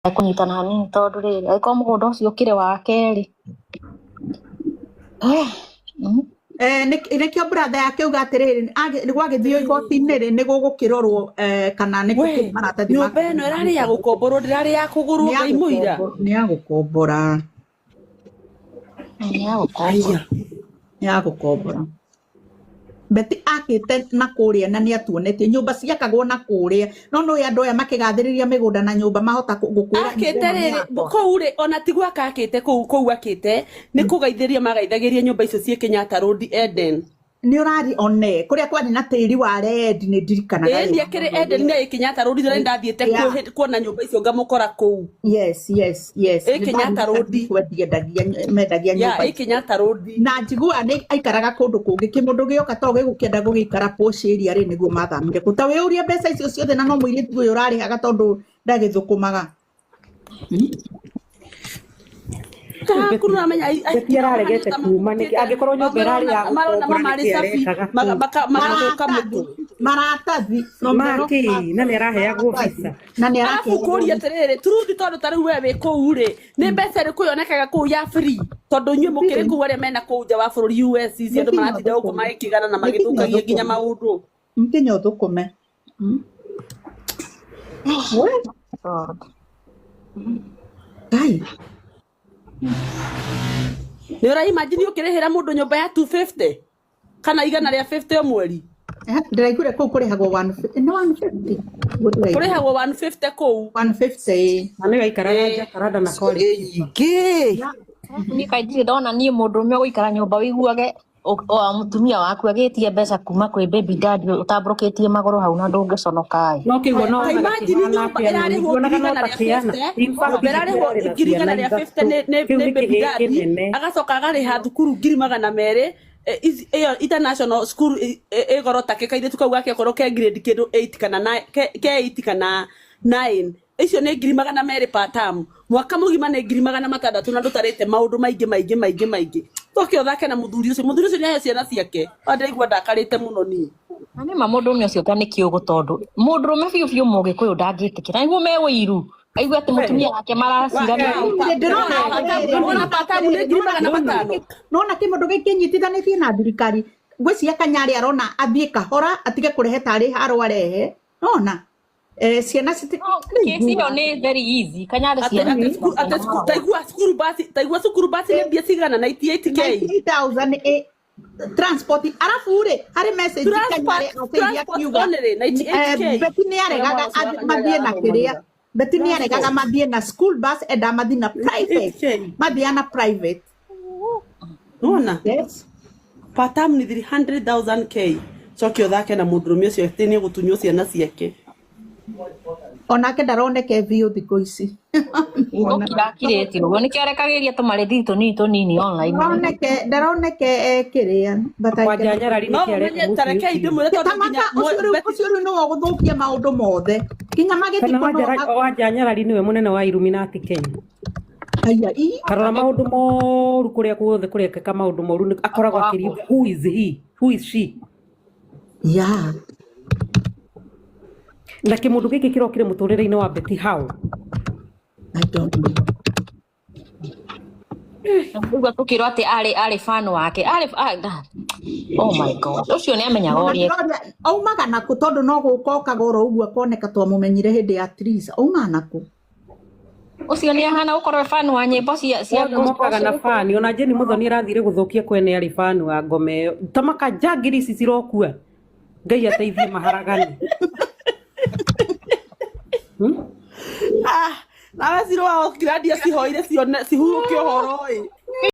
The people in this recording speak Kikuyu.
Ekũnyitana hanini tondũ rĩrĩ angĩkorwo mũgũnda ũcio ũkĩrĩ wake rĩ. Eh, nĩkĩo brother yake auga atĩrĩrĩ, gwagĩthio igoti-inĩ rĩ, nĩ gũgũkĩrorwo kana nĩ We, gũkĩrĩ maratathi ma nyũmba ĩno ĩrarĩ ya gũkomborwo, ndĩrarĩ ya kũgũrwo, Nĩ ya Ngai mũira. Nĩ ya gũkombora. Nĩ ya gũkombora. Haiya. Nĩ ya gũkombora. Betty akĩte na kũrĩa na nĩ atuonetie nyũmba ciakagwo na kũrĩa, no nĩ andũ aya makĩgathĩrĩria mĩgũnda na nyũmba mahota gũkwĩra nyũmba Akĩte ĩno nĩ rĩrĩ yakwa. Kũu rĩ, ona ti gwaka akĩte kũu, kũu akĩte nĩ kũgaithĩria magaithagĩria nyũmba icio ciĩ Kenyatta Road, Eden. Nĩ ũrari one kũrĩa kwarĩ na tĩri wa red, nĩ ndirikanaga Ĩĩ, wega nĩ akĩrĩ mũno. Eden na ĩ Kenyatta Road, na ndathiĩte kuona nyũmba icio ngamũkora kũu. Yes. Ĩ Nĩ Kenyatta ndaririkanire Road. Mendagia Ya nyũmba ĩ icio. Kenyatta Road. Na njiguaga nĩ aikaraga kũndũ kũngĩ, kĩmũndũ gĩoka to gĩgũkĩenda gũgĩikara posh area rĩ, nĩguo mathamire kũ. Ta wĩyũrie mbeca icio ciothe na no mũirĩtu ũyũ ũrarĩhaga tondũ ndagĩthũkũmaga. Taku nĩũramenya Betty araregete kuma nĩkĩ? Angĩkorwo nyũmba ĩrarĩ ya marona gũkombora mama nĩkĩ arĩ cabi arekaga kũu? magathũka Maratathi, mũtwe. maratathi, no mũhero Makĩ na nĩ araheagwo maratathi visa. Na nĩ Arabu araheagwo kũria visa. atĩrĩrĩ, Truth, tondũ ta rĩu we wĩ kũu rĩ, nĩ mbeca ĩrĩkũ yonekaga kũu ya free? Tondũ inyuĩ mũkĩrĩ kũu, arĩa mena kũu nja wa bũrũri US ici, Nĩ andũ nginya maratinda gũkũ ũthũkũme. magĩkĩgana na Nĩ nginya magĩthũkagia nginya ũthũkũme. maũndũ. Nginya ũthũkũme. We, God. Ngai. Nĩ ũra imagine ũkĩrĩhĩra mũndũ nyũmba ya 250 kana 150 o mweri? Eh, ndĩraiguire kũu kũrĩhagwo 150, nĩ 150. Ũguo ndĩraiguire. Kũrĩhagwo 150 kũu. 150. Na nĩwe aikaraga Jacaranda na Collins. Nyingĩ. Niĩ kaĩ ndirĩ ndona niĩ mũndũrũme ũgũikara nyũmba wĩiguage mũtumia waku agĩtie mbeca kuma kwĩ baby daddy ũtambũrũkĩtie magũrũ hau na ndũngĩconoka ĩ. No kĩguo no Ta wonaga imagine kĩhana nyũmba atĩa nyoni ĩrarĩhwo ndionaga ngiri no igana ta rĩa kĩana. 50, In fact nyũmba ĩrarĩhwo ĩrarĩ na ngiri igana ciana rĩa 50 ithatũ. nĩ Kĩu nĩ nĩ baby kĩhĩĩ daddy, kĩnene. agacoka agarĩha thukuru 200,000. Ĩyo international school ĩ goro take kairĩtu kau gake okorwo ke grade kĩndũ 8 kana ke 8 kana 9, icio nĩ 200,000 per term, mwaka mũgima nĩ 600,000, na ndũtarĩte maũndũ maingĩ maingĩ maingĩ maingĩ. Toke ũthake na mũthuri ũcio, mũthuri ũcio nĩ ahe ciana ciake. Ndĩraigua ndakarĩte mũno niĩ. Na nĩ ma mũndũrũme ũcio nga nĩ kĩũgũ, tondũ mũndũrũme biũ biũ mũgĩkũyũ ndangĩtĩkĩra nĩguo me wĩiru aigue atĩ mũtumia wake maracirania. Ndĩrona atĩrĩrĩ, Wona per term nĩ 500,000. Nona kĩmũndũ gĩkĩ kĩnyitithanĩtie na thirikari, ngwĩciria Kanyarĩ arona athiĩ kahora atige kũrehe tarĩ haro arehe, nona ciana citi Kesi ĩyo nĩ very easy Kanyarĩ Atĩ ciana atĩ cukuru atĩ cukuru taigua cukuru basi, taigua cukuru basi nĩ mbia cigana? 98K. 98,000 transport. Arabu rĩ, harĩ message Transport Kanyarĩ ateithia transport akiuga only 98K. Betty nĩ aregaga mathiĩ na kĩrĩa, Betty nĩ aregaga mathiĩ na school bus, enda mathiĩ na private. 98K. Mathiĩ na private. Nona Yes. Per term ni 300,000 k. Coke ũthake na mũndũrũme ũcio atĩ nĩ gũtunywo ciana ciake. Onake ndaroneke biũ thikũ ici. Gũkira akirĩte ũguo nĩkĩo arekagĩria tũmarĩthi tũnini tũnini online. Ndaroneke kĩrĩa, but I Kwanja cannot. nyarari No nĩkĩ areka ũmenye mũciĩ tarekei ũcio? ndĩmwĩre tondũ Tamaka nginya ũcio rĩu ũcio rĩu nĩwe ũgũthũkia maũndũ mothe nginya Kana magĩthikwo no Wanja Nyarari nĩwe mũnene wa Illuminati Kenya. Aya ii. Tarora maũndũ moru kũrĩa guothe kũrekĩka maũndũ moru akoragwo akĩria who is he, who is she? Na kĩmũndũ gĩkĩ kĩrokire mũtũrĩre-inĩ wa Betty how? I don't know. Ũguo tũkĩrwo atĩ arĩ fan wake arĩ oh my God, ũcio nĩ amenyaga Ona ũrĩa ndĩroria aumaga nakũ, tondũ no gũka okaga oro ũguo akoneka, twamũmenyire hĩndĩ ya Theresa, aumaga nakũ? Ũcio nĩ ahana gũkorwo e fan wa nyĩmbo cia Othe mokaga na gospel. Fan ona Jane Muthoni arathire gũthũkia kwene arĩ fan wa ngoma ĩyo. Tamaka njangiri ici cirokua, Ngai ateithie maharagani. Ah, nawe cirwa ngiradia cihoire cione cihurũke ũhoro ĩ.